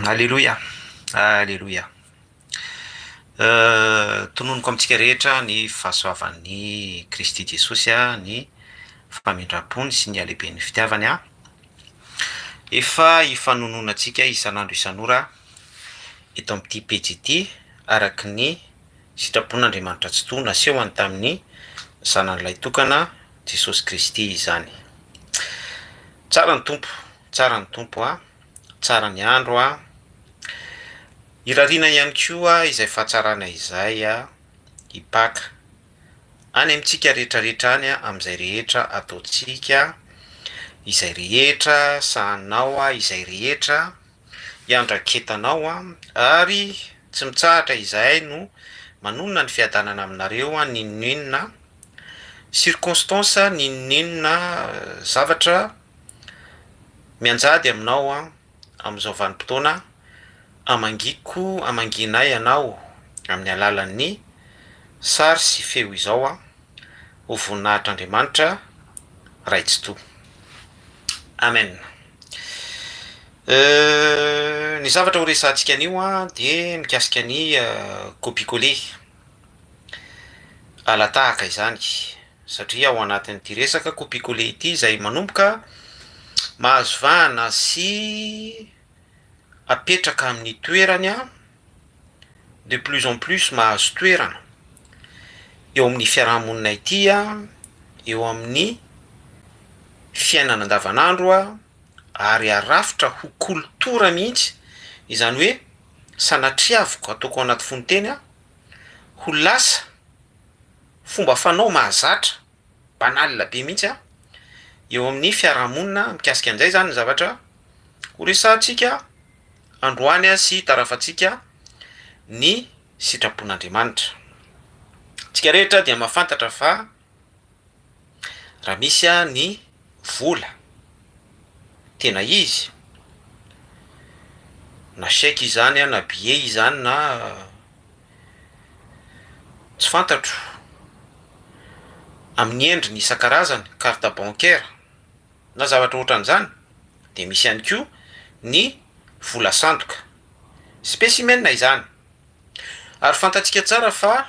Aleloia, aleloia. Tononiko amintsika rehetra ny fahasoavan'i Kristy Jesosy, ny famindram-pony sy ny halehiben'ny fitiavany. Efa ifanononantsika isan'andro isan'ora eto amin'ity pejy ity araka ny sitrapon'Andriamanitra Tsitoha nasehony tamin'ny Zanany Lahitokana Jesosy Kristy izany. Tsara ny Tompo, tsara ny Tompo a, tsara ny andro a. Irariana ihany koa izay fahatsarana izay hipaka any amintsika rehetrarehetra any amin'izay rehetra ataontsika, izay rehetra sahaninao, izay rehetra iandraketanao ary tsy mitsahatra izahay no manonona ny fiadanana aminareo n'inon'inona circonstance n'inon'inona zavatra mianjady aminao amin'izao vanim-potoana amangiko amangianay anao amin'ny alalan'ny sary sy feo izao ho voninahitr'Andriamanitra Ray Tsitoha. Amen. Ny zavatra ho resahantsika anio dia mikasika ny copie-coller. Ala-tahaka izany satria ao anatin'ity resaka copie-coller ity izay manomboka mahazo vahana sy apetraka amin'ny toerany de plus en plus mahazo toerana eo amin'ny fiarahamonina ity, eo amin'ny fiainana andavanandro ary arafitra ho kolotora mihitsy, izany hoe sanatriaviko ataoko ao anaty fononteny ho lasa fomba fanao mahazatra, banal be mihitsy eo amin'ny fiarahamonina mikasika an'izay izany ny zavatra ho resahantsika androany sy hitarafantsika ny sitrapon'Andriamanitra. Tsika rehetra dia mahafantatra fa raha misy ny vola tena izy, na chèque izany na billet izany na tsy fantatro, amin'ny endriny isan-karazany, carte bancaire na zavatra ohatran'izany, dia misy ihany koa ny vola sandoka, spécimen izany, ary fantatsika tsara fa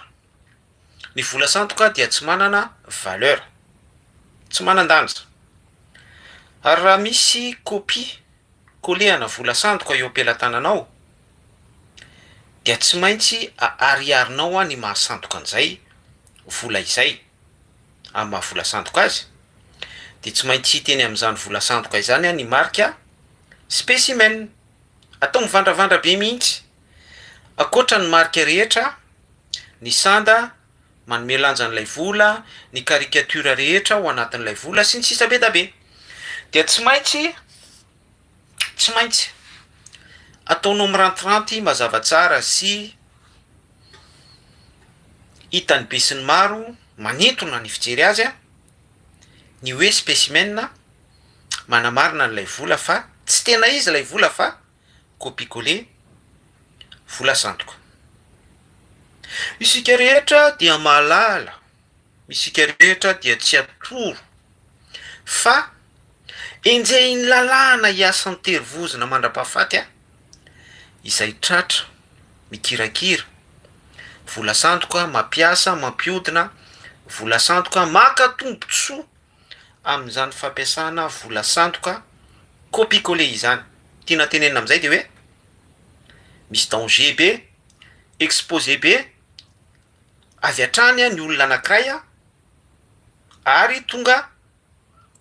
ny vola sandoka dia tsy manana valeur, tsy manan-danja, ary raha misy copie coller-na vola sandoka eo am-pelatananao dia tsy maintsy ahariharinao ny maha sandoka an'izay vola izay, amin'ny maha vola sandoka azy dia tsy maintsy hita eny amin'izany vola sandoka izany ny marika spécimen, atao mivandravandra be mihitsy, ankoatra ny marika rehetra, ny sanda manome lanja an'ilay vola, ny caricature rehetra ao anatin'ilay vola sy ny sisa be da be, dia tsy maintsy tsy maintsy ataonao mirantiranty mazava tsara sy hitan'ny besinimaro manintona ny fijery azy ny hoe spécimen manamarina an'ilay vola fa tsy tena izy ilay vola fa copie coller vola sandoka. Isika rehetra dia mahalala, isika rehetra dia tsy atoro fa enjehin'ny lalàna hiasa an-terivozona mandra-pahafaty izay tratra mikirakira vola sandoka, mampiasa, mampiodina vola sandoka, maka tombontsoa amin'izany fampiasana vola sandoka copie coller izany. Tiana tenenina amin'izay dia hoe misy danger be, exposé be avy hatrany ny olona anankiray ary tonga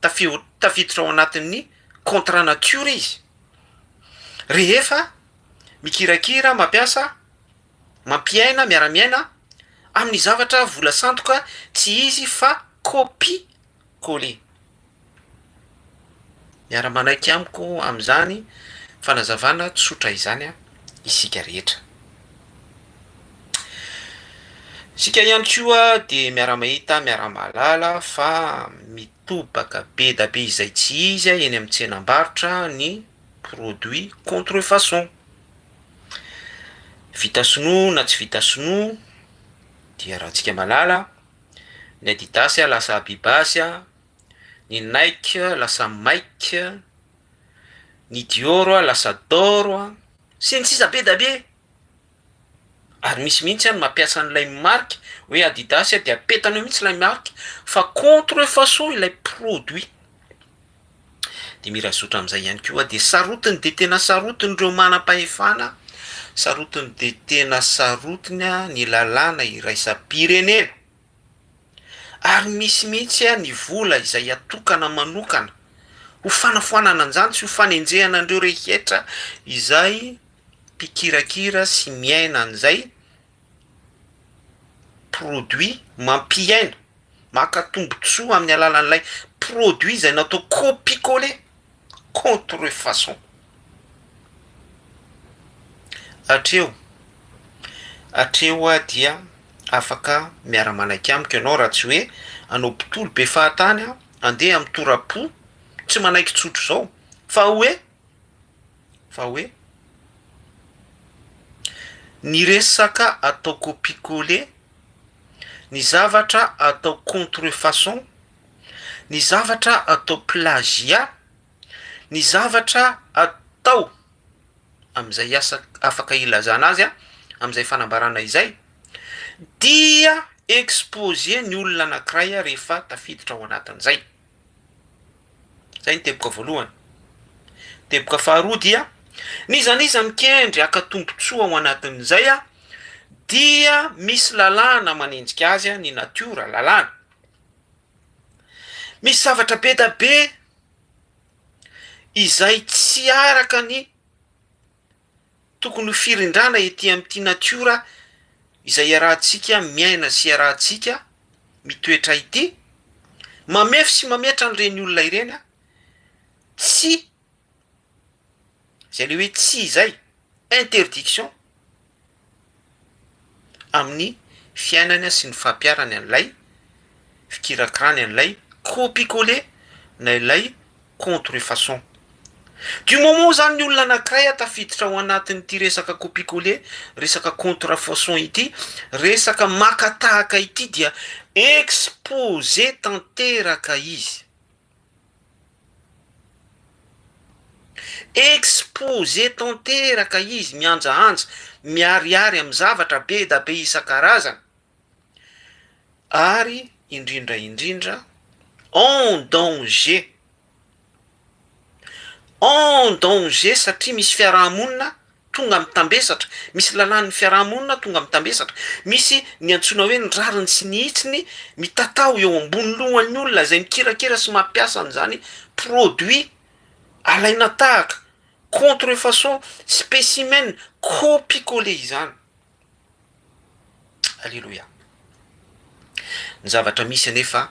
tafio- tafiditra ao anatin'ny contre nature izy rehefa mikirakira mampiasa mampiaina miara-miaina amin'ny zavatra vola sandoka tsy izy fa copie coller. Miara-manaiky amiko amin'izany fanazavana tsotra izany isika rehetra. Isika ihany koa dia miara-mahita, miara-mahalala fa mitobaka be da be izay tsy izy eny amin'ny tsenam-barotra ny produit contrefaçon. Vita sinoa na tsy vita sinoa dia raha antsika mahalala ny Adidas lasa Abibas, ny Nike lasa Mike, ny Dior lasa Dor. Sy ny sisa be da be. Ary misy mihitsy any mampiasa an'ilay marque hoe Adidas dia apetany eo mihitsy ilay marque fa contrefaçon ilay produit. Dia mira zotra amin'izay ihany koa dia sarotiny dia tena sarotiny ireo manam-pahefana, sarotiny dia tena sarotiny ny lalàna iraisam-pirenena. Ary misy mihitsy ny vola izay atokana manokana ho fanafoanana an'izany sy ho fanenjehana an'ireo rehetra izay mpikirakira sy miaina an'izay produit mampiaina, maka tombotsoa amin'ny alalan'ilay produit izay natao copie coller, contrefaçon. Hatreo, hatreo aho dia afaka miara-manaiky amiko ianao raha tsy hoe hanao mpitory be fahatany aho, handeha amin'ny tora-po, tsy manaiky tsotra izao fa hoe, fa hoe ny resaka atao copie coller, ny zavatra atao contrefaçon, ny zavatra atao plagiat, ny zavatra atao amin'izay asa afaka ilazana azy amin'izay fanambarana izay dia exposer ny olona anankiray rehefa tafiditra ao anatin'izay. Zay ny teboka voalohany. Teboka faharoa dia n'iza n'iza mikendry haka tombontsoa ao anatin'izay dia misy lalàna manenjika azy ny natiora, lalàna. Misy zavatra be da be izay tsy araka ny tokony ho firindrana ety amin'ity natiora izay iarahantsika miaina sy iarahantsika mitoetra ity, mamefy sy mametra an'ireny olona ireny an, tsy, izay le hoe tsy izay, interdiction amin'ny fiainany sy ny fampiharany an'ilay fikirakirany an'ilay copie coller na ilay contrefaçon. Du moment zany ny olona anankiray tafiditra ao anatin'ity resaka copie coller, resaka contrefaçon ity, resaka maka tahaka ity dia exposé tanteraka izy. Exposé tanteraka izy, mihanjahanja, miharihary amin'ny zavatra be da be isan-karazany. Ary indrindra indrindra en danger, en danger satria misy fiarahamonina tonga mitambesatra, misy lalàn'ny fiarahamonina tonga mitambesatra, misy ny antsoina hoe ny rariny sy ny hitsiny mitatao eo ambony lohan'ny olona izay mikirakira sy mampiasa an'izany produit alaina tahaka, contrefaçon, spécimen, copie coller izany. Aleloia. Ny zavatra misy anefa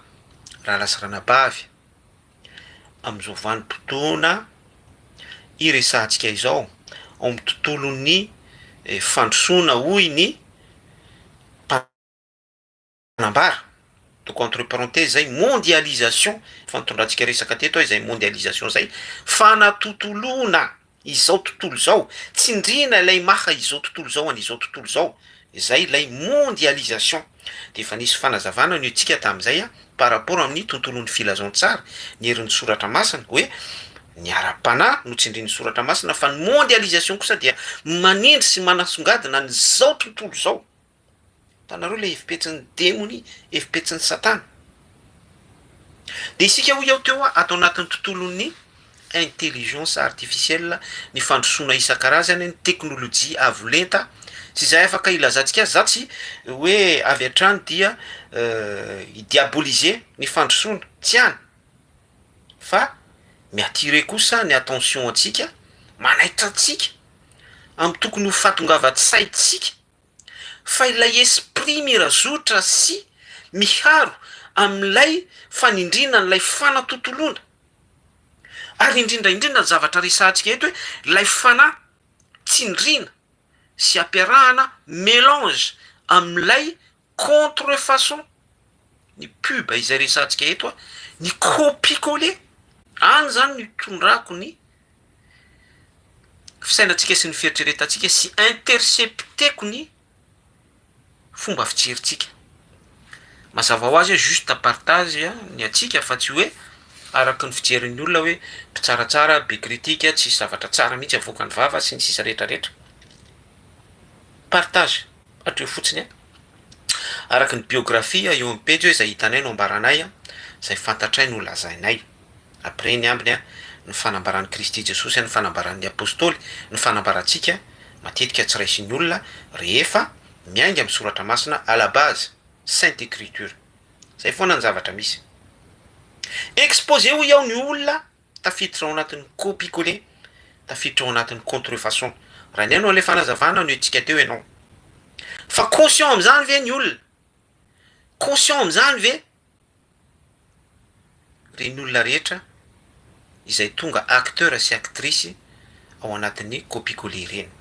rahalahy sy ranabavy amin'izao vanim-potoana iresahantsika izao ao amin'ny tontolon'ny fandrosoana hoy ny Nambara, ataoko entre parenthèse zay, mondialisation, efa nitondrantsika resaka teto izay mondialisation zay, fanatontoloana izao tontolo izao, tsindriana ilay maha izao tontolo izao an'izao tontolo izao, izay ilay mondialisation, de efa nisy fanazavana niotsika tamin'izay par rapport amin'ny tontolon'ny filazantsara, ny herin'ny soratra masina, hoe ny ara-panahy no tsindrin'ny soratra masina fa ny mondialisation kosa dia manindry sy manasongadina an'izao tontolo izao. Hitanareo ilay hevi-petsin'ny demony, hevi-petsin'i satana. Dia isika hoy aho teo ato anatin'ny tontolon'ny intelligence artificielle, ny fandrosoana isan-karazany, ny teknolojia avo lenta, sy izay afaka ilazantsika azy, za tsy hoe avy hatrany dia hi-diaboliser ny fandrosoana, tsy any, fa mi-attirer kosa ny attention antsika, manaitra antsika amin'ny tokony ho fahatongavan-tsaintsika fa ilay esprit mirazotra sy miharo amin'ilay fanindriana an'ilay fanatontoloana, ary indrindra indrindra ny zavatra resahantsika eto hoe ilay fanahy tsindriana sy ampiarahana melange amin'ilay contrefaçon, ny pub izay resahantsika eto an, ny copie coller, any zany no itondrako ny fisainantsika sy ny fieritreretantsika sy intercepteko ny fomba fijerintsika. Mazava ho azy hoe juste partage ny antsika fa tsy hoe. araka ny fijerin'ny olona hoe mpitsaratsara, be critique, tsisy zavatra tsara mihitsy avoakan'ny vava sy ny sisa rehetra rehetra. Partage hatreo fotsiny an. Araka ny biographie eo amin'ny pejy hoe izay hitanay no ambaranay, izay fantatray no lazainay. Après ny ambiny an, ny fanambaran'i Kristy Jesosy, ny fanambaran'ny Apostoly, ny fanambarantsika matetika tsy raisin'ny olona rehefa miainga amin'ny soratra masina à la base, sainte écriture. Zay foana ny zavatra misy. Exposé hoy aho ny olona tafiditra ao anatin'ny copie coller, tafiditra ao anatin'ny contrefaçon. Raha ny ahy no alefa fanazavana no hetsika teo ianao. Fa conscient amin'izany ve ny olona? Conscient amin'izany ve ireny olona rehetra izay tonga acteur sy actrice ao anatin'ny copie coller ireny?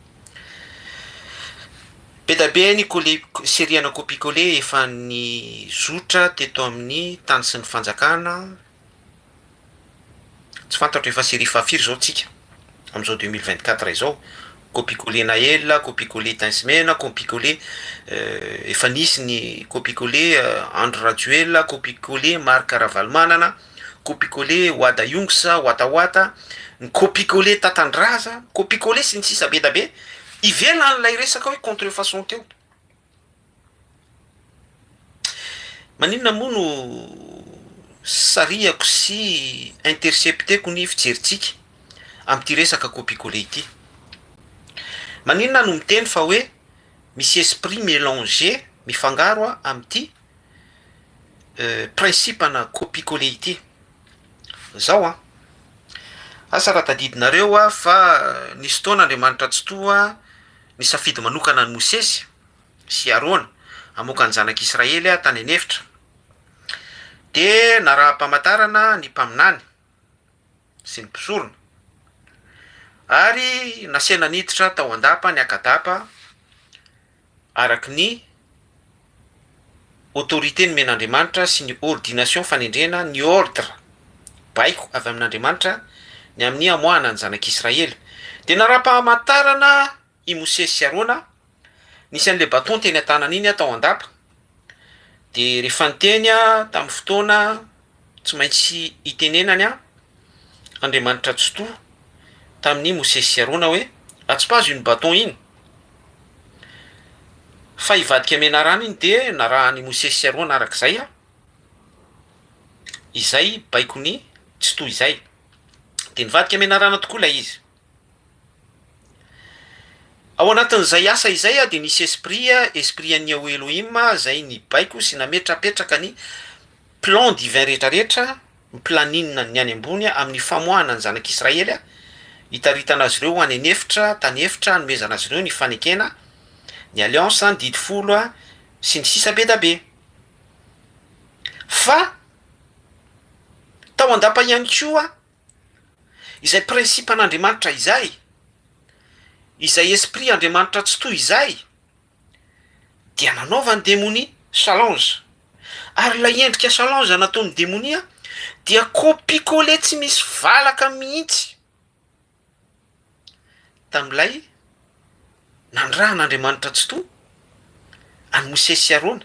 Be dia be ny coller, série ana copie coller efa nizotra teto amin'ny tany sy ny fanjakana, Tsy fantatro efa série fahafiry izao tsika amin'izao 2024 izao, copie coller Naël, copie coller Tence Mena, copie coller efa nisy ny copie coller Andry Rajoelina, copie coller Marc Ravalomanana, copie coller Wada Youngs, Wata Wata, ny copie coller Tatandraza, copie coller sy ny sisa be da be, ivelan'ilay resaka hoe contrefaçon teo. Maninona moa no sarihako sy intercepteko ny fijerintsika amin'ity resaka copie coller ity? Maninona aho no miteny fa hoe misy esprit mélangé mifangaro amin'ity principe ana copie coller ity? Zao an, asa raha tadidinareo fa nisy fotoana Andriamanitra Tsitoha nisafidy manokana an'i Mosesy sy Arona hamoaka ny zanak'Israely tany an'efitra. Dia naraham-pamantarana ny mpaminany sy ny mpisorona, ary nasaina niditra tao an-dapa niaka-dapa araka ny autorité nomen'Andriamanitra sy ny ordination fanendrena ny ordre, baiko avy amin'Andriamanitra ny amin'ny hamoahana ny zanak'Israely. Dia naraham-pamantarana i Mosesy sy Arona, nisy an'ilay bâton teny an-tanany iny tao an-dapa, dia rehefa niteny tamin'ny fotoana tsy maintsy itenenany Andriamanitra Tsitoha tamin'i Mosesy sy Arona hoe, atsipazo iny bâton iny, fa hivadika menarana iny, dia narahan'i Mosesy sy Arona arak'izay izay baikon'i Tsitoha izay, dia nivadika menarana tokoa ilay izy. Ao anatin'izay asa izay dia nisy esprit, esprit an'i Yahweh Elohim izay nibaiko sy nametrapetraka ny plan divin rehetrarehetra, ny planning ny any ambony amin'ny famoahana ny zanak'Israely, hitaritana azy ireo ho any an'efitra, tany efitra, hanomezana azy ireo ny fanekena, ny alliance, ny didy folo sy ny sisa be da be. Fa tao an-dapa ihany koa Izay principe an'Andriamanitra izay, izay esprit Andriamanitra Tsitoha izay, dia nanaovan'ny demonia challenge. Ary ilay endrika challenge nataon'ny demonia dia copie coller tsy misy valaka mihitsy tamin'ilay nandrahan'Andriamanitra Tsitoha an'i Mosesy sy Arona.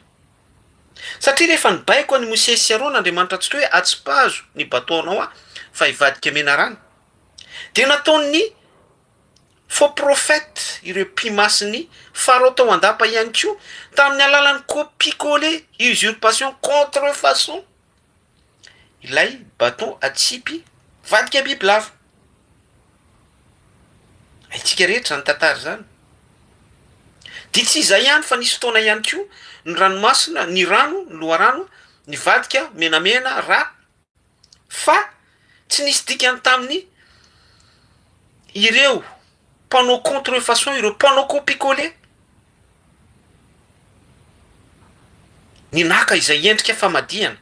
Satria rehefa nibaiko an'i Mosesy sy Arona Andriamanitra Tsitoha hoe atsipazo ny bateau-nao aho fa hivadika menarana, dia nataon'ny faux prophètes, ireo mpimasin'ny Farao tao an-dapa ihany koa, tamin'ny alalan'ny copie-coller, usurpation, contrefaçon, ilay bateau atsipy vadika bibilava. Haintsika rehetra izany tantara izany. Dia tsy izay ihany fa nisy fotoana ihany koa ny ranomasina, ny rano, ny loharano nivadika menamena, rà, fa tsy nisy dikany tamin'ny ireo mpanao contrefaçon, ireo mpanao copie coller ny naka izay endrika famadihana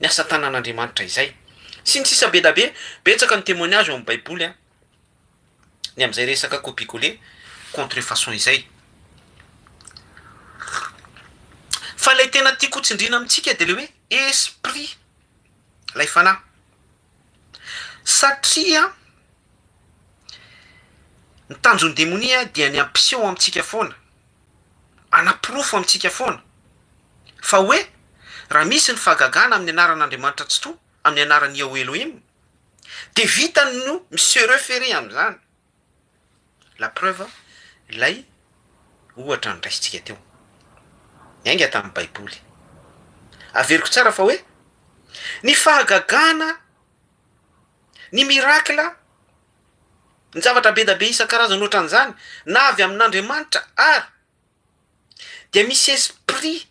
ny asa tanan'Andriamanitra izay. Sy ny sisa be da be, betsaka ny témoignage ao amin'ny baiboly an. Ny amin'izay resaka copie coller, contrefaçon izay. Fa ilay tena tiako ho tsindriana amintsika dia ilay hoe esprit, ilay fanahy. Satria ny tanjon'ny demonia dia ny hampiseho amintsika foana, hanaporofo amintsika foana fa hoe raha misy ny fahagagana amin'ny anaran'Andriamanitra Tsitoha, amin'ny anaran'i Yahweh Elohim. De vitany no mi-se referer amin'izany. La preuve, ilay ohatra noraisintsika teo. Niainga tamin'ny baiboly. Averiko tsara fa hoe ny fahagagana, ny miracle, ny zavatra be da be isan-karazany ohatran'izany, na avy amin'Andriamanitra ary dia misy esprit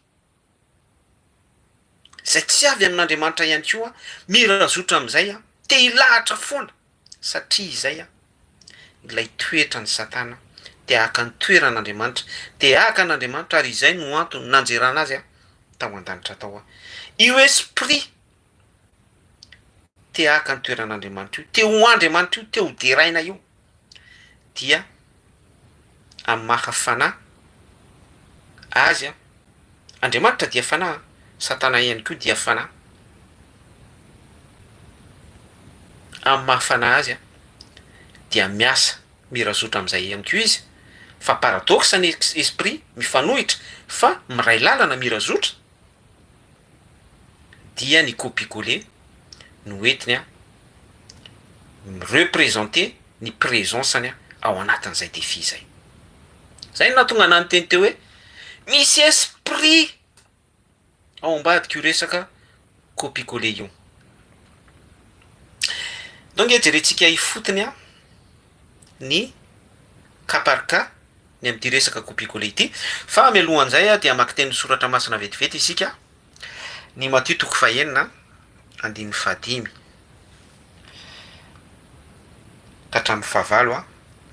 izay tsy avy amin'Andriamanitra ihany koa mirazotra amin'izay te hilahatra foana satria izay ilay toetran'i Satana te haka ny toeran'Andriamanitra, te haka an'Andriamanitra ary izay no antony nanjerana azy tao an-danitra tao. Io esprit te haka ny toeran'Andriamanitra io, te ho Andriamanitra io, te ho deraina io dia amin'ny maha fanahy azy, Andriamanitra dia fanahy, Satana ihany koa dia fanahy. Amin'ny maha fanahy azy dia miasa mirazotra amin'izay ihany koa izy, fa paradoxe ny esprit mifanohitra fa miray lalana mirazotra dia ny copie coller no entiny mi-representer ny présence-ny ao anatin'izay défi izay. Zay no nahatonga anah niteny teo hoe misy esprit ao ambadika io resaka copie coller io. Donc jerentsika ifotony an ny cas par cas ny amin'ity resaka copie coller ity, fa mialohan'izay dia hamaky tenin'ny soratra masina vetivety isika, ny Matio toko fahenina andininy fahadimy ka hatramin'ny fahavalo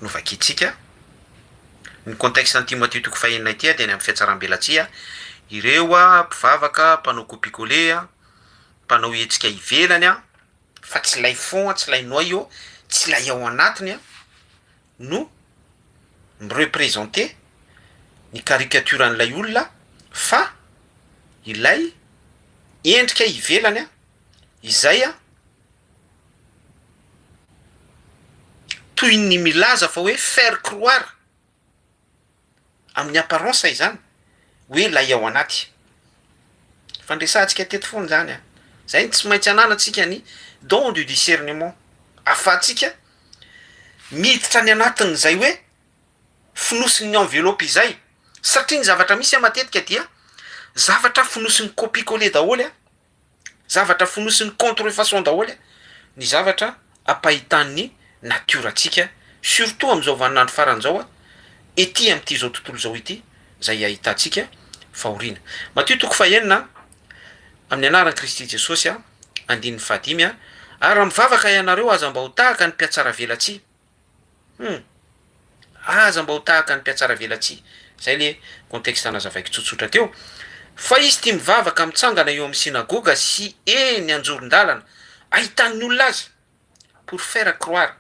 no vakintsika. Ny contexte an'ity Matio toko fahenina ity dia ny amin'ny fihatsaram-belatsihy, ireo mpivavaka mpanao copie coller, mpanao hetsika ivelany fa tsy ilay fond, tsy ilay noyau, tsy ilay ao anatiny no mi-representer ny caricature an'ilay olona fa ilay endrika ivelany izay toy ny milaza fa hoe faire croire amin'ny apparence izany hoe ilay ao anaty. Efa niresahantsika teto foana izany an! Izay no tsy maintsy ananantsika ny don du discernement ahafahantsika miditra any anatin'izay hoe fonosin'ny enveloppe izay, satria ny zavatra misy an matetika dia zavatra fonosin'ny copie coller daholo an! Zavatra fonosin'ny contrefaçon daholo ny zavatra ampahitan'ny natiora antsika surtout amin'izao vaninandro farany izao ety amin'ity izao tontolo izao ity izay ahitantsika fahoriana. Matio toko fahenina amin'ny anaran'i Kristy Jesosy andininy fahadimy ary raha mivavaka ianareo aza mba ho tahaka ny mpihatsaravelatsihy. Hum. Aza mba ho tahaka ny mpihatsaravelatsihy. Zay le contexte nazavaiko tsotsotra teo. Fa izy tia mivavaka mitsangana eo amin'ny synagoga sy eny anjoron-dalana ahitan'ny olona azy pour faire croire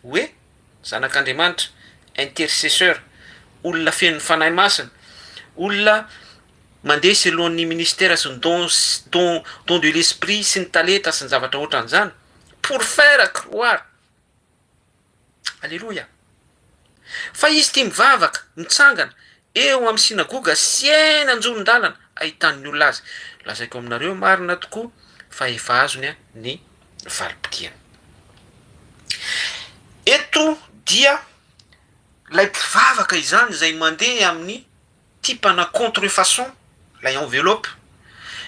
hoe zanak'Andriamanitra, intercesseur, olona feno ny Fanahy Masina, olona mandeha selon ny ministère sy ny dons don don de l'esprit sy ny talenta sy ny zavatra ohatran'izany pour faire croire. Aleloia! Fa izy tia mivavaka, mitsangana, eo amin'ny synagoga sy eny anjoron-dalana ahitan'ny olona azy. Lazaiko aminareo marina tokoa fa efa azony ny valim-pitiany. Eto dia ilay mpivavaka izany izay mandeha amin'ny type-na contrefaçon, ilay enveloppe.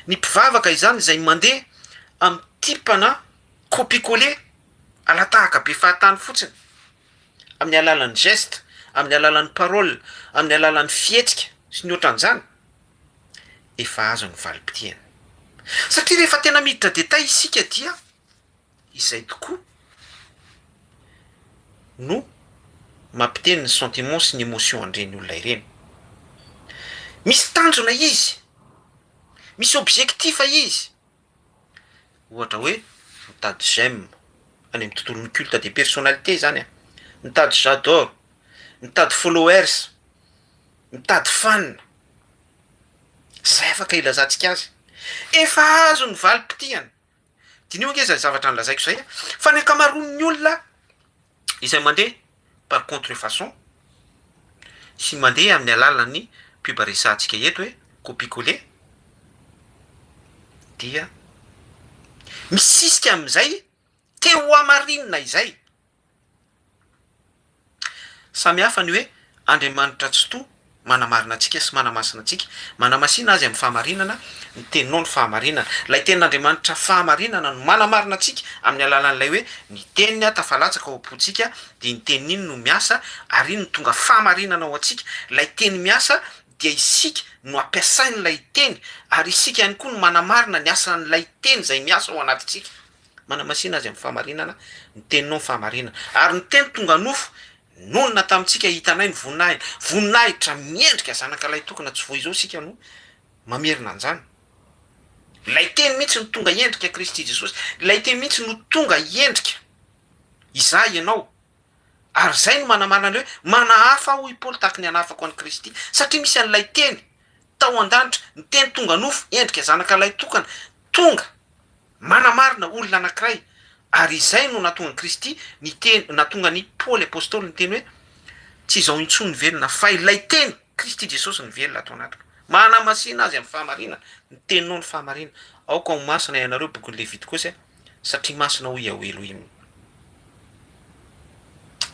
Ny mpivavaka izany izay mandeha amin'ny type-na copie-coller. Ala-tahaka be fahatany fotsiny, amin'ny alalan'ny geste, amin'ny alalan'ny parole, amin'ny alalan'ny fihetsika sy ny ohatran'izany, efa azo ny valim-pitiany. Satria rehefa tena miditra détail isika dia izay tokoa no mampiteny ny sentiment sy ny émotion an'ireny olona ireny. Misy tanjona izy, misy objectif izy. Ohatra hoe mitady j'aime any amin'ny tontolon'ny culte de personnalité zany an, mitady j'adore, mitady followers, mitady fan, zay afaka ilazantsika azy. Efa azo ny valim-pitihana. Diniho ange zay zavatra nolazaiko zay fa ny ankamaroan'ny olona izay mandeha par contrefaçon sy mandeha amin'ny alalan'ny pub resahantsika eto hoe copie coller dia misisika amin'izay. Te ho hamarinina izay. Samy hafa ny hoe Andriamanitra Tsitoha manamarina antsika sy manamasina antsika. Manamasina Azy amin'ny fahamarinana, ny Teninao ny fahamarinana. Ilay Tenin'Andriamanitra fahamarinana no manamarina antsika amin'ny alalan'ilay hoe ny Teniny tafalatsaka ao am-pontsika dia iny Teniny iny no miasa ary iny no tonga fahamarinana ho antsika. Ilay Teny miasa dia isika no ampiasain'ilay Teny ary isika ihany koa no manamarina ny asan'ilay Teny izay miasa ao anatintsika. Manamasina azy amin'ny fahamarinana, ny teninao ny fahamarinana. Ary ny teny tonga nofo, nonina tamintsika, hitanay ny voninahiny. Voninahitra miendrika zanaka lahitokana tsy vao izao isika no mamerina an'izany. Ilay teny mihitsy no tonga endrika Kristy Jesosy. Ilay teny mihitsy no tonga endrika izaho ianao. Ary izay no manamarina ny hoe manahafa aho hoy Paoly tahaka ny hanahafako an'i Kristy. Satria misy an'ilay teny tao an-danitra, ny teny tonga nofo, endrika zanaka lahitokana, tonga. Manamarina olona anankiray, ary izay no nahatonga an'i Kristy niteny, nahatonga an'i Paoly Apostoly niteny hoe, Tsy izaho intsony no velona, fa ilay Teny, Kristy Jesosy, no velona ato anatiko. Manamasina azy amin'ny fahamarinana, ny Teninao ny fahamarinana. Aoka ho masina ianareo, bokin'ny Levitikosy a, satria masina hoy Yahweh Elohim.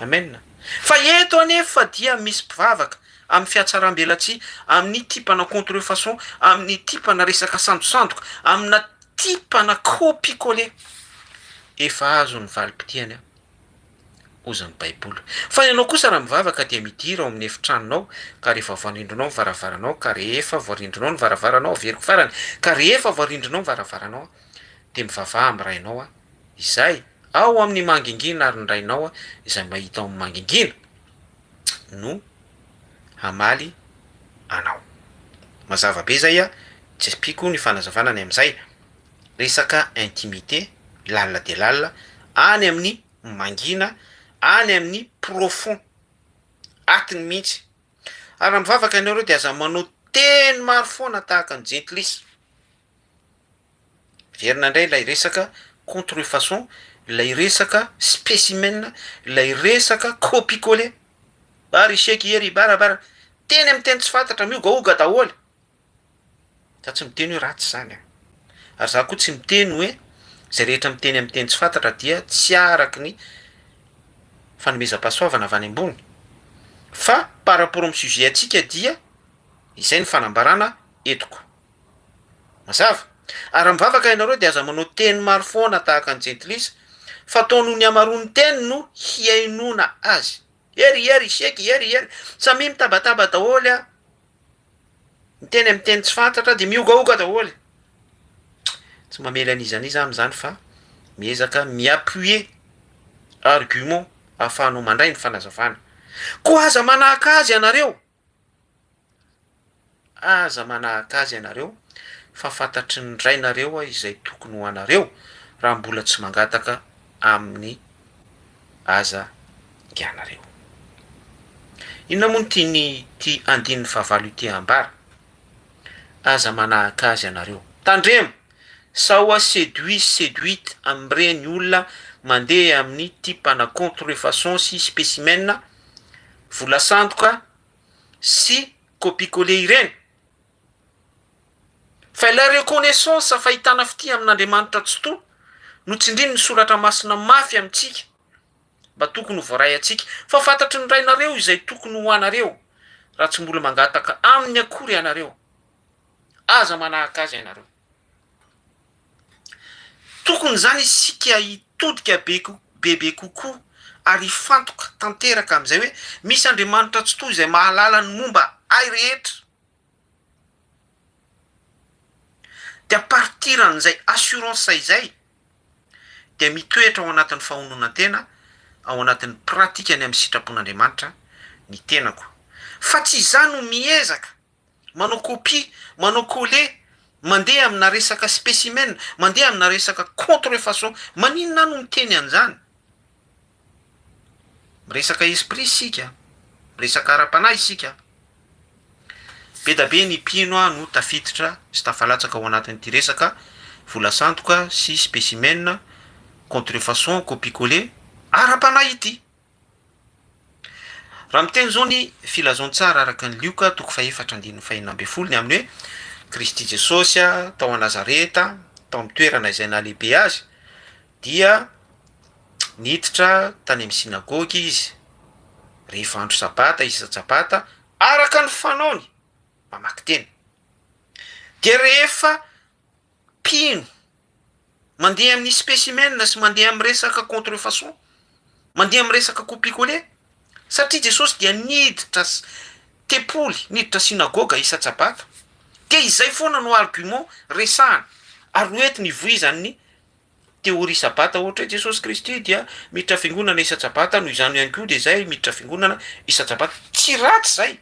Amen. Fa eto anefa dia misy mpivavaka amin'ny fihatsarambelatsihy, amin'ny type-na contrefaçon, amin'ny type-na resaka sandosandoka, amina type-na copie-coller. Efa azo ny valim-pitiany an, hozy ny baiboly. Fa ianao kosa raha mivavaka dia midira ao amin'ny efitranonao, ka rehefa voarindrinao ny varavaranao, ka rehefa voarindrinao ny varavaranao, averiko farany, ka rehefa voarindrinao ny varavaranao dia mivavaha amin'ny Rainao an, izay ao amin'ny mangingina ary ny Rainao izay mahita ao amin'ny mangingina no hamaly anao. Mazava be zay a, tsy ampiako ny fanazavana ny amin'izay. Resaka intimité lalina dia lalina any amin'ny mangina, any amin'ny profond, atiny mihitsy. Ary raha mivavaka ianareo dia aza manao teny maro foana tahaka ny jentilisa. Miverina indray ilay resaka contrefaçon, ilay resaka spécimen, ilay resaka copie coller. Bary sheky ery bara bara, teny amin'ny teny tsy fantatra, miogaoga daholo. Za tsy miteny hoe ratsy izany an. Ary za koa tsy miteny hoe izay rehetra miteny amin'ny teny tsy fantatra dia tsy araky ny fanomezam-pahasoavana avy any ambony. Fa par rapport amin'ny sujet antsika dia izay ny fanambarana entiko. Mazava? Ary raha mivavaka ianareo dia aza manao teny maro foana tahaka ny jentilisa, fa atao noho ny hamaroan'ny teny no hihainoana azy. Hery, hery, sheky, hery, hery. Samia mitabataba daholo a. Miteny amin'ny teny tsy fantatra dia miogaoga daholo. Tsy mamely an'iza an'iza aho amin'izany fa miezaka mi-appuyer argument ahafahanao mandray ny fanazavana. Koa aza manahaka azy ianareo. Aza manahaka azy ianareo, fa fantatry ny Rainareo izay tokony ho anareo, raha mbola tsy mangataka aminy aza ianareo. Inona moa no tian'ity andininy fahavalo ity ambara? Aza manahaka azy ianareo. Tandremo sao seduit seduite amin'ireny olona mandeha amin'ny type-na contrefaçon sy spécimen, vola sandoka, sy copie coller ireny fa ilay reconnaissance fahitana fitia amin'Andriamanitra Tsitoha no tsindrin'ny soratra masina mafy amintsika mba tokony ho voaray antsika fa fantatry ny Rainareo izay tokony ho anareo raha tsy mbola mangataka aminy akory ianareo aza manahaka azy ianareo. Tokony izany isika hitodika be bebe kokoa ary hifantoka tanteraka amin'izay hoe misy Andriamanitra Tsitoha izay mahalala ny momba ahy rehetra. Dia à partir an'izay assurance izay dia mitoetra ao anatin'ny fahononan-tena, ao anatin'ny pratique ny amin'ny sitrapon'Andriamanitra ny tenako. Fa tsy izaho no miezaka manao copie, manao coller, mandeha amina resaka spécimen, mandeha amina resaka contrefaçon, maninona aho no miteny an'izany? Miresaka esprit isika, miresaka ara-panahy isika. Be da be ny mpino no tafiditra sy tafalatsaka ao anatin'ity resaka vola sandoka sy spécimen, contrefaçon, copie coller ara-panahy ity. Raha miteny izao ny Filazantsara araka an'i Lioka toko fahefatra andininy fahenina ambin'ny folo ny amin'ny hoe Kristy Jesosy tao a Nazareta, tao amin'ny toerana izay nahalehibe azy, dia Niditra tany amin'ny synagoga izy rehefa andro sabata isan-tsabata araka ny fanaony mamaky teny. Dia rehefa mpino mandeha amin'ny spécimen sy mandeha amin'ny resaka contrefaçon, mandeha amin'ny resaka copier-coller, satria Jesosy dia niditra tempoly, niditra synagoga isan-tsabata, dia izay foana no argument resahana ary noentiny hivoizan'ny théorie sabata ohatra hoe Jesosy Kristy dia miditra fiangonana isan-tsabata noho izany ihany koa dia izay miditra fiangonana isan-tsabata, tsy ratsy izay.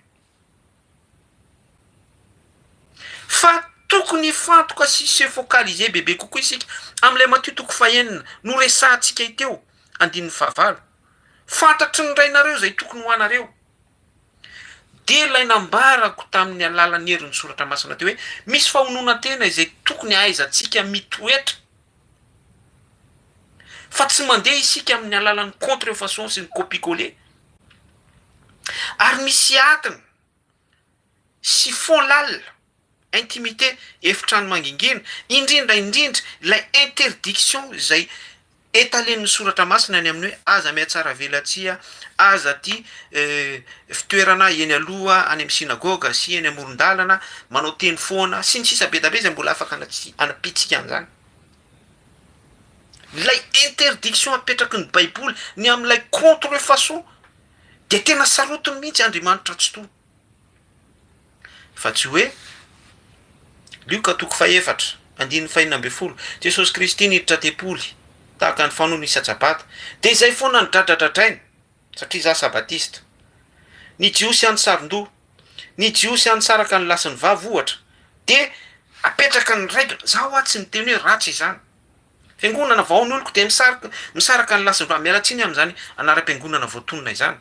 Fa tokony hifantoka sy se focaliser bebe kokoa isika amin'ilay Matio toko fahenina noresahantsika teo, andininy fahavalo. Fantatry ny Rainareo izay tokony ho anareo. Dia ilay nambarako tamin'ny alalan'ny herin'ny Soratra Masina teo hoe misy fahononan-tena izay tokony hahaizantsika mitoetra. Fa tsy mandeha isika amin'ny alalan'ny contrefaçon sy ny copie-coller. Ary misy atiny sy fond lalina, intimité, efitrano mangingina, indrindra indrindra ilay interdiction izay etalen'ny soratra masina ny amin'ny hoe aza mihatsara velatsihy, aza aty fitoerana eny aloha any amin'ny synagoga sy eny amoron-dalana, manao teny foana sy ny sisa be da be izay mbola afaka anampiantsika an'izany. Ilay interdiction apetraky ny baiboly ny amin'ilay contrefaçon dia tena sarotiny mihitsy Andriamanitra Tsitoha. Fa tsy hoe, Lioka toko fahefatra, andininy fahenina ambin'ny folo, Jesosy Kristy niditra tempoly tahaka ny fanaony isan-tsabata, dia izay foana no dradradradrainy, satria za sabatista. Ny Jiosy any saron-doha, ny Jiosy any saraka ny lahy sy ny vavy ohatra, dia apetraka ny règle, za hoa tsy miteny hoe ratsy izany. Fiangonana vao ny oloko dia misarika misaraka ny lahy sy ny vavy, miala tsiny amin'izany anaram-piangonana voatonona izany.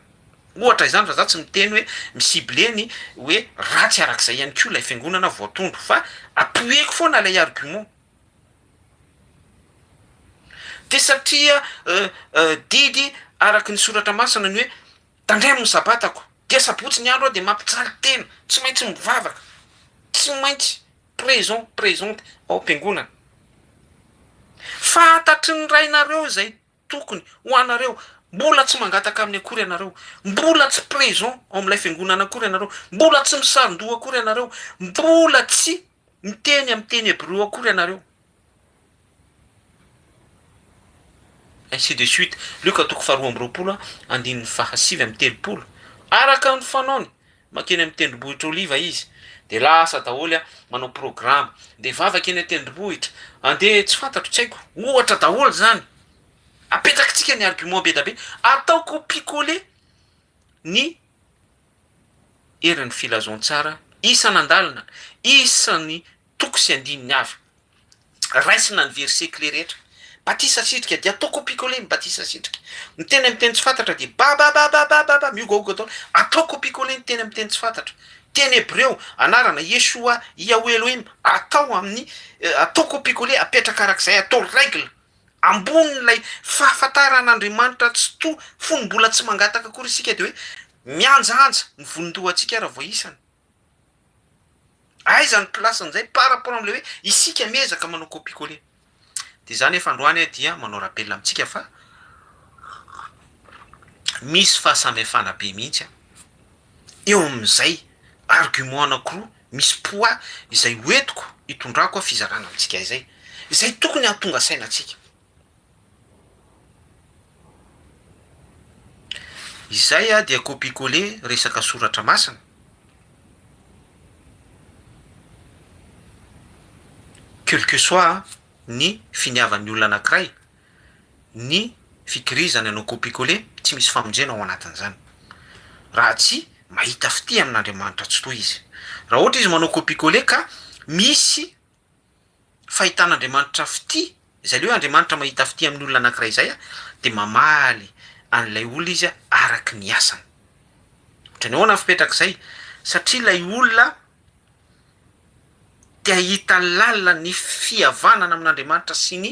Ohatra izany fa za tsy miteny hoe mi-cibler ny hoe ratsy arak'izay ihany koa ilay fiangonana voatondro fa appuyer-ko foana ilay argument. Dia satria didy araky ny soratra masina ny hoe tandremo ny sabatako, dia sabotsy ny andro aho dia mampijaly tena, tsy maintsy mivavaka, tsy maintsy présent présente ao am-piangonana. Fantatry ny rainareo izay tokony ho anareo, mbola tsy mangataka aminy akory ianareo, mbola tsy présent ao amin'ilay fiangonana akory ianareo, mbola tsy misaron-doha akory ianareo, mbola tsy miteny amin'ny teny hebreo akory ianareo. Ainsi de suite. Lioka toko faharoa amby roapolo andininy fahasivy amby telopolo. Araka ny fanaony, Mankeny amin'ny tendrombohitra Oliva izy, dia lasa daholo aho, manao programa, dia vavaka eny an-tendrombohitra, andeha tsy fantatro, tsy haiko, ohatra daholo izany, apetrakitsika ny argument be dia be, atao copie-coller ny herin'ny filazantsara isan'andalana, isan'ny toko sy andininy avy. Raisina ny verset clé rehetra. Batisa sitrika dia atao copie coller ny batisa sitrika. Ny teny amin'ny teny tsy fantatra dia ba ba ba ba ba ba ba miogaoga daholo. Atao copie coller ny teny amin'ny teny tsy fantatra. Teny hebreo, anarana, Yeshua, Yahweh Elohim, atao amin'ny atao copie coller, apetraka arak'izay, atao règle. Ambonin'ilay fahafantaran'Andriamanitra tsy toa fony mbola tsy mangataka akory isika dia hoe mihanjahanja ny volon-dohantsika raha vao isany. Aiza ny place-n'izay par rapport amin'ilay hoe isika miezaka manao copie coller. Dia izany efa androany aho dia manao rappel amintsika fa misy fahasamihafana be mihitsy an, eo amin'izay argument anankiroa misy poids izay hoentiko hitondrako fizarana amintsika izay, izay tokony hahatonga saina antsika. Izay dia copie coller resaka soratra masina. Quelque soit ny finiavan'ny olona anankiray, ny fikirizany hanao copie coller, tsy misy famonjena ao anatin'izany. Raha tsy mahita fitia amin'Andriamanitra tsitoha izy. Raha ohatra izy manao copie coller ka misy fahitan'Andriamanitra fitia, izay le hoe Andriamanitra mahita fitia amin'ny olona anankiray izay dia mamaly an'ilay olona izy araky ny asany. Ohatran'ny ahoana ny fipetrak'izay? Satria ilay olona te hahita lalina ny fihavanana amin'Andriamanitra sy ny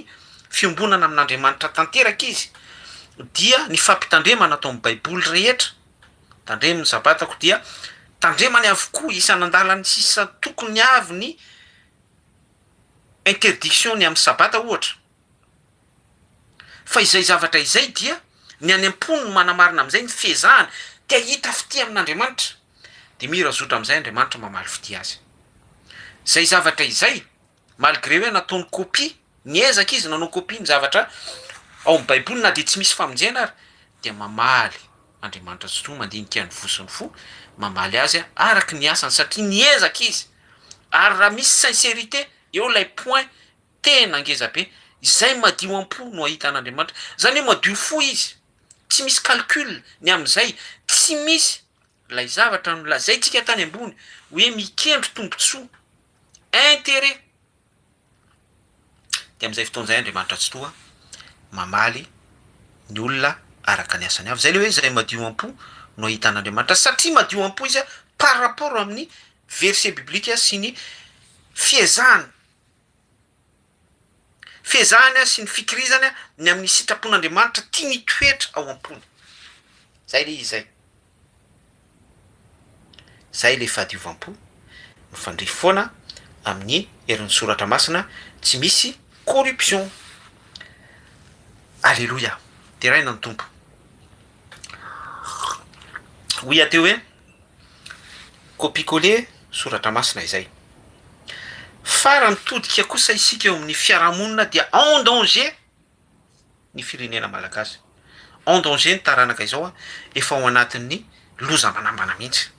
fiombonana amin'Andriamanitra tanteraka izy, dia ny fampitandremana ato amin'ny Baiboly rehetra, tandremo ny sabatako dia tandremany avokoa isan'andalany sy isan-tokony avy ny interdiction ny amin'ny sabata ohatra. Fa izay zavatra izay dia ny any am-pony no manamarina amin'izay ny fiezahany te hahita fitia amin'Andriamanitra. Dia mira zotra amin'izay Andriamanitra mamaly fitia azy. Izay zavatra izay, malgré hoe nataony copie, niezaka izy nanao copie ny zavatra ao amin'ny baiboly na dia tsy misy famonjena ary, dia mamaly Andriamanitra Tsitoha mandinika ny voa sy ny fo, mamaly azy araka ny asany satria niezaka izy. Ary raha misy sincérité, eo ilay point tena ngeza be, izay madio am-po no hahita an'Andriamanitra. Izany hoe madio fo izy, tsy misy calcul ny amin'izay, tsy misy ilay zavatra nolazaintsika tany ambony hoe mikendry tombontsoa, intérêt. Dia amin'izay fotoana izay Andriamanitra Tsitoha mamaly ny olona araka ny asany avy. Izay ilay hoe izay madio am-po no hahita an'Andriamanitra, satria madio am-po izy par rapport amin'ny verset biblique sy ny fiezahany, fiezahany sy ny fikirizany ny amin'ny sitrapon'Andriamanitra tiany hitoetra ao am-pony. Izay ilay izy izay. Zay le fahadiovam-po mifandrify foana amin'ny herin'ny soratra masina tsy misy corruption. Aleloia! Deraina ny Tompo. Hoy aho teo hoe copie coller soratra masina izay. Fa raha mitodika kosa isika eo amin'ny fiarahamonina dia en danger. ny firenena malagasy. En danger ny taranaka izao a, efa ao anatin'ny loza manambana mihitsy.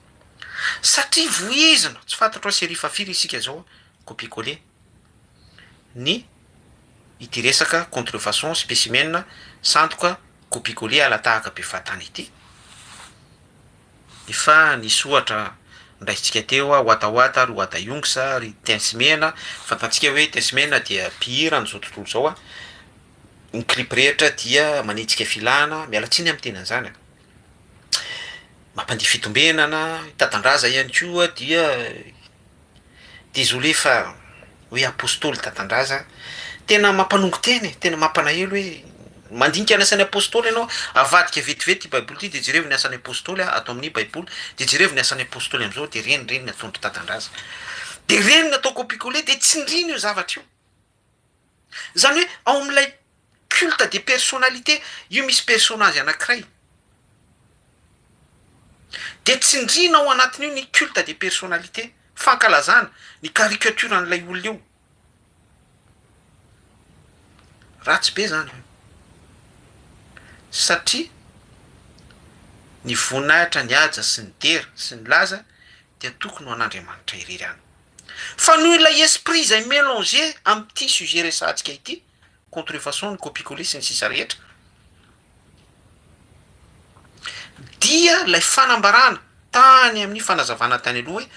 Satria voizina, tsy fantatro hoe série fahafiry isika izao a, copier coller ny ity resaka contrefaçon, spécimen, sandoka, copier coller ala-tahaka be fahatany ity. Efa nisy ohatra noraisintsika teo, Watawata ry Watayongs ry Tence Mena, fantatsika hoe Tence Mena dia mpihira an'izao tontolo izao a, ny clip rehetra dia manetsika filana, miala tsiny amin'ny teny an'izany a, mampandihy fitombenana, i Tatandraza ihany koa dia Désolé fa hoe apostoly Tatandraza tena mampanongo tena e, tena mampalahelo hoe mandinika ny asan'ny apostoly ianao, avadika vetivety ity baiboly ity de jerevo ny asan'ny apostoly ato amin'ny baiboly, de jerevo ny asan'ny apostoly am'zao de reny reny ny ataon-dry Tatandraza, de reny ny atao copie coller de tsindrina io zavatra io. Zany hoe ao amin'ilay culte de personnalité io misy personnage anakiray de tsindriana ao anatin'io ny culte de personnalité, fankalazana ny caricature an'ilay olona io. Ratsy be zany satria ny voninahitra, ny haja sy ny dera sy ny laza dia tokony ho an'Andriamanitra irery ihany. Fa noho ilay esprit izay melanger amin'ity sujet resahantsika ity, contrefaçon, ny copie coller sy ny sisa rehetra, dia ilay fanambarana tany amin'ny fanazavana tany aloha hoe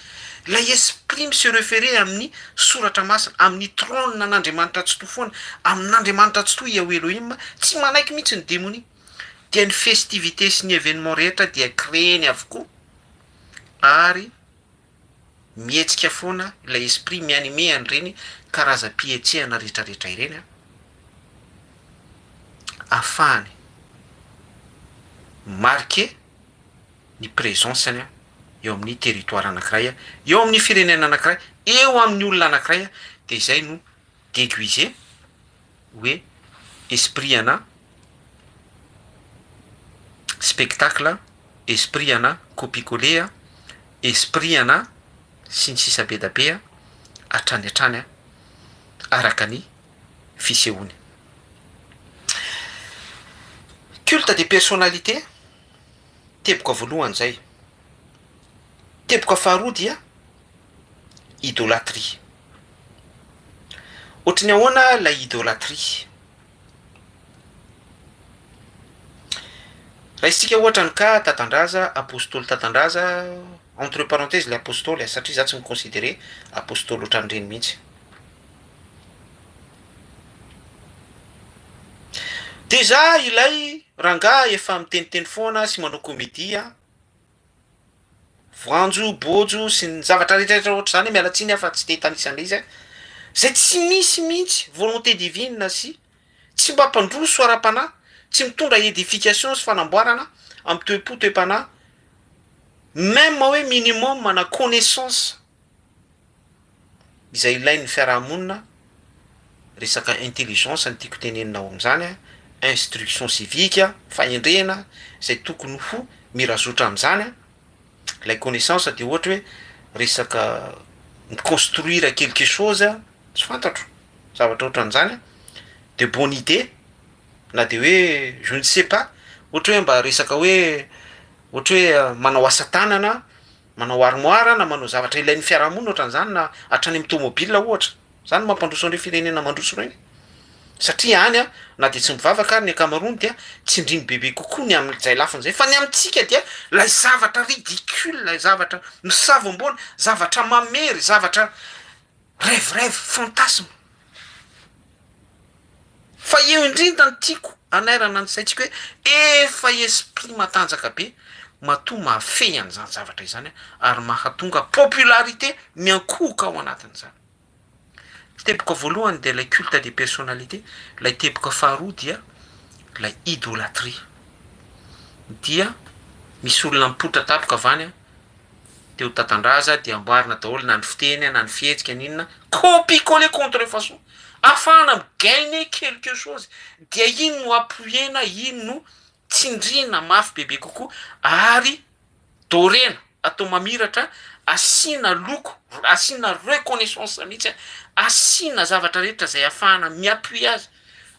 ilay esprit mi-se referer amin'ny soratra masina, amin'ny trône an'Andriamanitra Tsitoha foana, amin'Andriamanitra Tsitoha Yahweh Elohim, tsy manaiky mihitsy ny demonia, dia ny festivité sy ny événement rehetra dia créer-ny avokoa ary mihetsika foana ilay esprit mi-animer an'ireny karazam-pihetsehana retraretra ireny an, ahafahany mi-marquer ny présence-ny eo amin'ny territoire anakiray, eo amin'ny firenena anakiray, eo amin'ny olona anakiray, de izay no deguiser hoe esprit ana spectacle, esprit ana copie coller, esprit ana sy ny sisa be da be hatrany hatrany araka ny fisehoany. Culte de personnalité, teboka voalohany zay. Teboka faharoa dia idolatrie. Ohatry ny ahoana ilay idolatrie? Raisintsika ohatra ny cas Tatandraza, Apostoly Tatandraza, entre parenthèse ilay Apostoly satria za tsy mi-considerer Apostoly ohatran'ireny mihitsy. Déjà ilay rangahy efa miteniteny foana sy manao comédie voanjo, bôjo sy ny zavatra rehetrarehetra ohatr'izany, miala tsiny aho fa tsy te hitanisa an'ilay izy aho, zay tsy misy mihitsy volonté divine sy tsy mba mpandroso ara-panahy, tsy mitondra édification sy fanamboarana amin'ny toe-po, toe-panahy, même hoe minimum na connaissance izay ilain'ny fiarahamonina, resaka intelligence no tiako tenenina ao amin'izany an. instruction civique, fahendrena izay tokony ho mirazotra amin'izany, ilay connaissance dia ohatra hoe resaka mi-construire quelque chose, tsy fantatro, zavatra ohatran'izany, de bonne idée, na de hoe je ne sais pas, ohatra hoe mba resaka hoe ohatra hoe manao asa tanana, manao armoire na manao zavatra ilain'ny fiarahamonina ohatran'izany na hatrany amin'ny tomobile ohatra, zany no mampandroso an'ireo firenena mandroso ireny, satria any an na de tsy mivavaka ary ny ankamaroany dia tsindriny bebe kokoa ny amin'izay lafiny zay, fa ny amintsika dia lay zavatra ridicule, lay zavatra misavoamboana, zavatra mamery, zavatra rêve rêve, fantasme. Fa eo indrindra no tiako hanairana ny saintsika hoe efa esprit matanjaka be matoa mahafehy an'izany zavatra izany ary mahatonga popularité miankohoka ao anatin'izany. Teboka voalohany dia ilay culte de personnalité, ilay teboka faharoa dia ilay idolatrie. Dia misy olona mipoitra tampoka avy any te ho tatandraza dia amboarina daholo na ny fiteny na ny fihetsika na inona, copie coller contrefaçon, ahafahana mi-gagner quelque chose, dia iny no appuyer-na, iny no tsindriana mafy bebe kokoa ary dorena, atao mamiratra, asiana loko, asiana reconnaissance mihitsy, asiana zavatra rehetra izay ahafahana mi-appuyer azy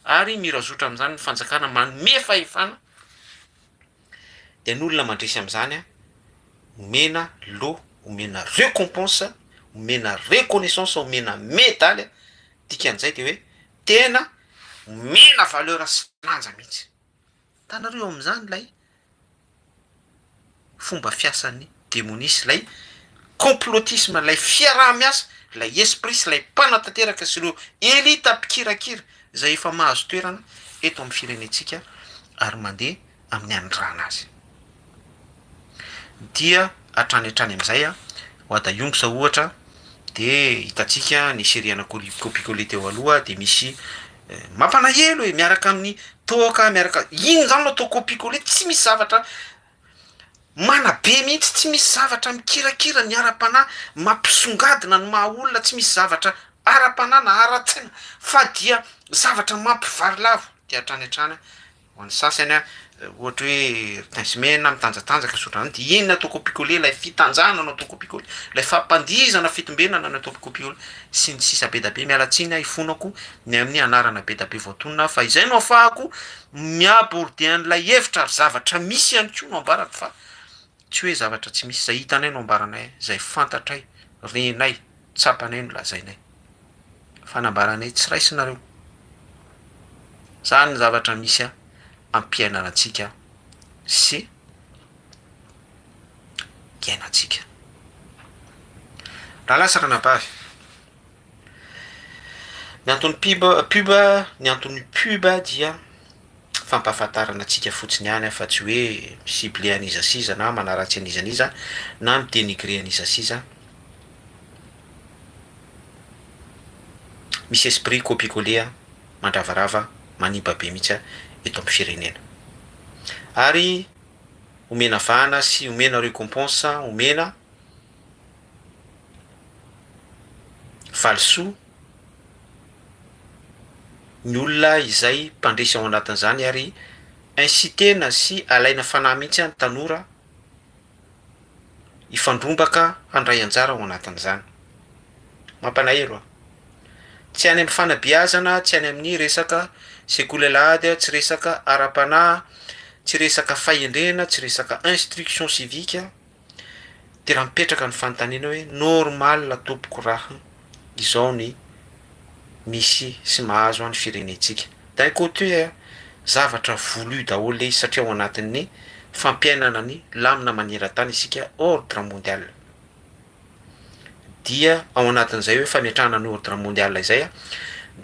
ary mirazotra amin'izany ny fanjakana manome fahefana. Dia ny olona mandresy amin'izany an, omena lot, omena recompense, omena reconnaissance, omena medaly, dikan'izay de hoe tena omena valeur sy lanja mihitsy. Hitanareo amin'izany ilay fomba fiasan'ny demonia sy ilay complotisme, ilay fiaraha-miasa, ilay esprit sy ilay mpanatanteraka sy ireo elite mpikirakira izay efa mahazo toerana eto amin'ny firenentsika ary mandeha amin'ny anondrana azy. Dia hatrany hatrany amin'izay, Wada Youngs ohatra dia hitantsika ny série-na copie-coller teo aloha dia misy mampalahelo e, miaraka amin'ny toaka, miaraka, iny zany no atao copie-coller, tsy misy zavatra manabe mihitsy, tsy misy zavatra mikirakira ny ara-panahy, mampisongadina ny maha olona, tsy misy zavatra ara-panahy na ara-tsaina fa dia zavatra mampivarilavo dia hatrany hatrany Ho an'ny sasany a, ohatra hoe ry mena mitanjatanjaka sy ohatran'izany dia iny no atao copie-coller, ilay fitanjahana no atao copie-coller, ilay fampandihizana fitombenana no atao copie-coller, sy ny sisa be da be. Miala tsiny aho ifonako ny amin'ny anarana be da be voatonona fa izay no ahafahako mi-aborder an'ilay hevitra ary zavatra misy ihany koa no ambarako fa tsy hoe zavatra tsy misy, izay hitanay no ambaranay, izay fantatray, renay, tsapanay no lazainay. Fanambaranay tsy raisinareo. Zany ny zavatra misy ampiainanantsika sy iainantsika. Rahalahy sy ranabavy, ny anton'ny pub pub ny anton'ny pub dia fampahafantarana antsika fotsiny ihany fa tsy hoe mi-cibler an'iza sy iza na manaratsy an'iza n'iza na mi-denigrer an'iza sy iza. Misy esprit copie coller mandravarava manimba be mihitsy eto amin'ny firenena. Ary omena vahana sy omena recompense, omena valisoa ny olona izay mpandresy ao anatin'izany ary inciter-na sy alaina fanahy mihitsy ny tanora hifandrombaka handray anjara ao anatin'izany. Mampalahelo an! Tsy any amin'ny fanabeazana, tsy any amin'ny resaka sekoly alahady, tsy resaka ara-panahy, tsy resaka fahendrena, tsy resaka instruction civique, de raha mipetraka ny fanontaniana hoe normal tompoko raha izao ny misy sy mahazo ny firenentsika. D'un côté zavatra voulu daholo le izy satria ao anatin'ny fampiainana ny lamina maneran-tany isika ordre mondial. Dia ao anatin'izay hoe fametrahana ny ordre mondial izay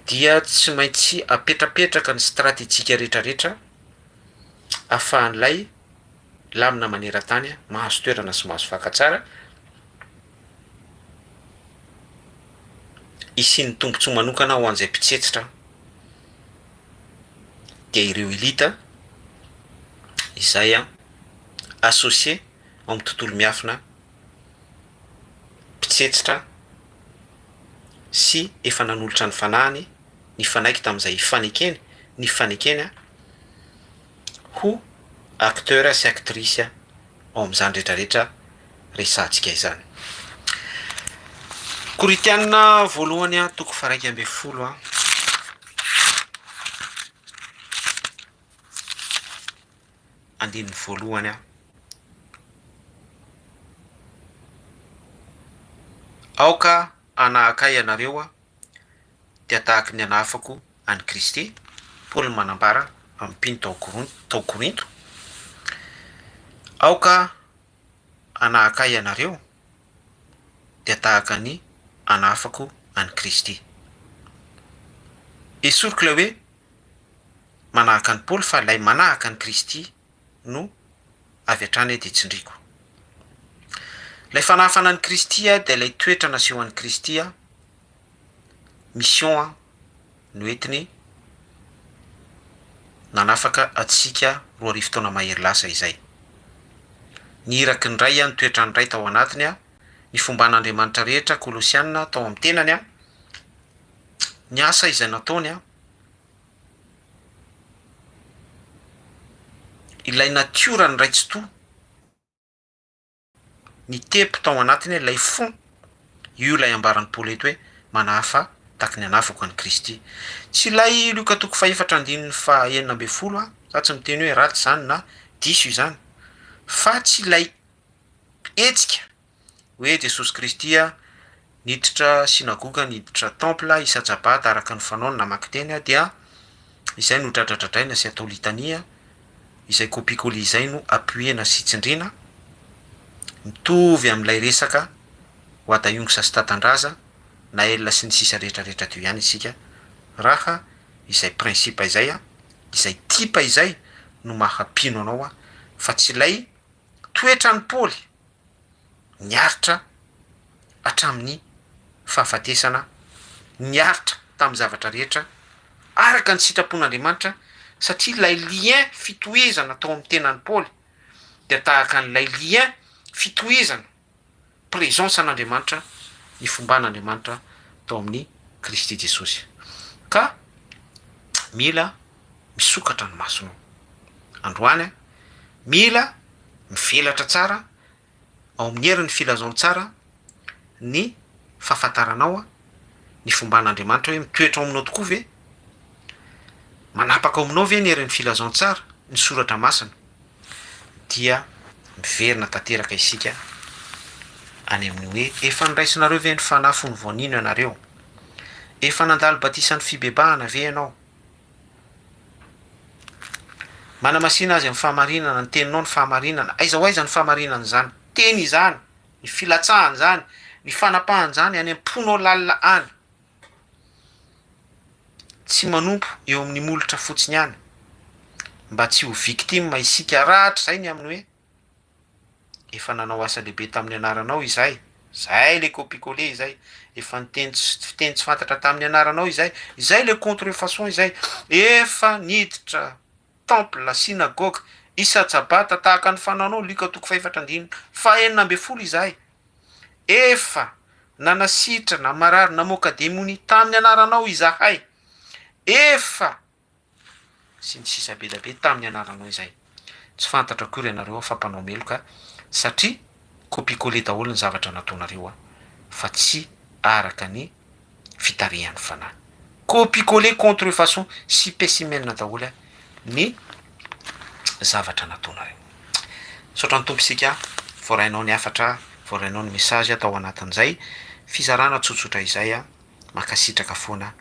dia tsy maintsy apetrapetraka ny stratejika retraretra ahafahan'ilay lamina maneran-tany mahazo toerana sy mahazo faka tsara hisian'ny tombontsoa manokana ho an'izay mpitsetsitra dia ireo elite izay associé ao amin'ny tontolo miafina mpitsetsitra sy efa nanolotra ny fanahiny nifanaiky tamin'izay fanekeny nifanekeny. ho acteur sy actrice ao amin'izany rehetrarehetra resahantsika izany. Korintiana voalohany toko faha 11. Andininy voalohany. Aoka hanahaka ahy ianareo dia tahaky ny hanahafako an'i Kristy, Paoly manambara amin'ny mpino tao tao Korinto, Aoka hanahaka ahy ianareo, dia tahaka ny hanahafako an'i Kristy. Esoriko ilay hoe manahaka an'i Paoly fa ilay manahaka an'i Kristy no avy hatrany dia tsindriako. Ilay fanahafana an'i Kristy dia ilay toetra nasehon'i Kristy, mission noentiny nanafaka antsika 2000 taona mahery lasa izay. Ny iraky ny Ray, ny toetran'ny Ray tao anatiny, ny fomban'Andriamanitra rehetra, Kolosiana, tao amin'ny tenany, ny asa izay nataony, ilay natioran'ny Ray Tsitoha, ny tepo tao anatiny, ilay fond, io ilay ambaran'i Paoly eto hoe manahafa tahaky ny anafako an'i Kristy. Tsy ilay Lioka toko fahefatra andininy faha 16 an, za tsy miteny hoe ratsy izany na diso izany, fa tsy ilay hetsika hoe Jesosy Kristy niditra synagoga, niditra temple isan-tsabata araka ny fanaony namaky teny dia izay no dradradradraina sy atao litania, izay copie-coller izay no appuyer-na sy tsindriana, mitovy amin'ilay resaka Wada-Yongsa sy Tatandraza, Nael sy ny sisa rehetra rehetra teo ihany isika raha izay principe izay, izay type izay no maha mpino anao fa tsy ilay toetran'i Paoly niaritra hatramin'ny fahafatesana, niaritra tamin'ny zavatra rehetra araka ny sitrapon'Andriamanitra satria ilay lien fitohizana tao amin'ny tenan'i Paoly dia tahaka an'ilay lien fitohizana, présence an'Andriamanitra, ny fomban'Andriamanitra tao amin'i Kristy Jesosy. Ka mila misokatra ny masonao androany, mila mivelatra tsara ao amin'ny herin'ny filazantsara ny fahafantaranao ny fomban'Andriamanitra hoe mitoetra ao aminao tokoa ve? Manapaka ao aminao ve ny herin'ny filazantsara, ny soratra masina? Dia miverina tanteraka isika any amin'ny hoe efa noraisinareo ve ny fanahy fony vao nino ianareo? Efa nandalo batisan'ny fibebahana ve ianao? Manamasina azy amin'ny fahamarinana, ny teninao ny fahamarinana. Aiza ho aiza ny fahamarinana izany teny izany, ny filatsahana izany, ny fanapahana izany any am-ponao lalina any. Tsy manompo eo amin'ny molotra fotsiny ihany, mba tsy ho victime isika rahatrizay ny amin'ny hoe Efa nanao asa lehibe tamin'ny anaranao izahay, izay le copie-coller izay, efa niteny tsy fiteny tsy fantatra tamin'ny anaranao izahay, izay le contrefaçon izay, efa niditra temple, synagogue, isan-tsabata tahaka ny fanaonao, Lioka toko fahefatra andininy faha-16 izahay, efa nanasitrana marary, namoaka demonia tamin'ny anaranao izahay, efa. sy ny sisa be da be tamin'ny anaranao izay tsy fantatra akory ianareo fa mpanao meloka satria copie coller daholo ny zavatra nataonareo fa tsy araka ny fitarihan'ny fanahy. Copie coller contrefaçon sy specimen daholo ny zavatra nataonareo. Misaotra ny Tompo isika voarainao ny hafatra, voarainao ny message tao anatin'izay fizarana tsotsotra izay. Mankasitraka foana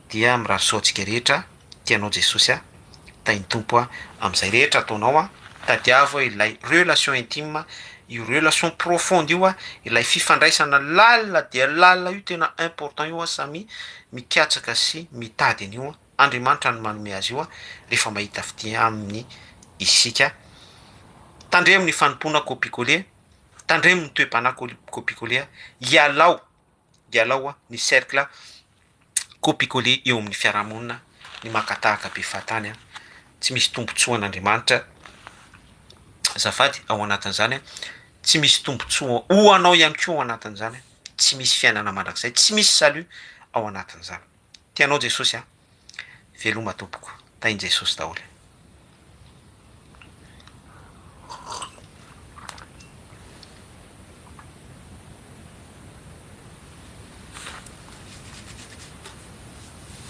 dia mirary soa antsika rehetra tia anao Jesosy a tahin'ny Tompo a amin'izay rehetra ataonao a tadiavo ilay relation intime io relation profonde io a ilay fifandraisana lalina dia lalina io tena important io a samy mikatsaka sy mitady an'io a Andriamanitra no manome azy io a rehefa mahita fitia aminy isika tandremo ny fanompoana copie coller tandremo ny toe-panahy copie coller ialao ialao ny cercle copie coller eo amin'ny fiarahamonina, ny maka tahaka be fahatany an, tsy misy tombotsoa an'Andriamanitra azafady ao anatin'izany an, tsy misy tombotsoa ho anao ihany koa ao anatin'izany an, tsy misy fiainana mandrakizay, tsy misy salut ao anatin'izany. Tianao Jesosy an, veloma tompoko, tahin'i Jesosy daholo.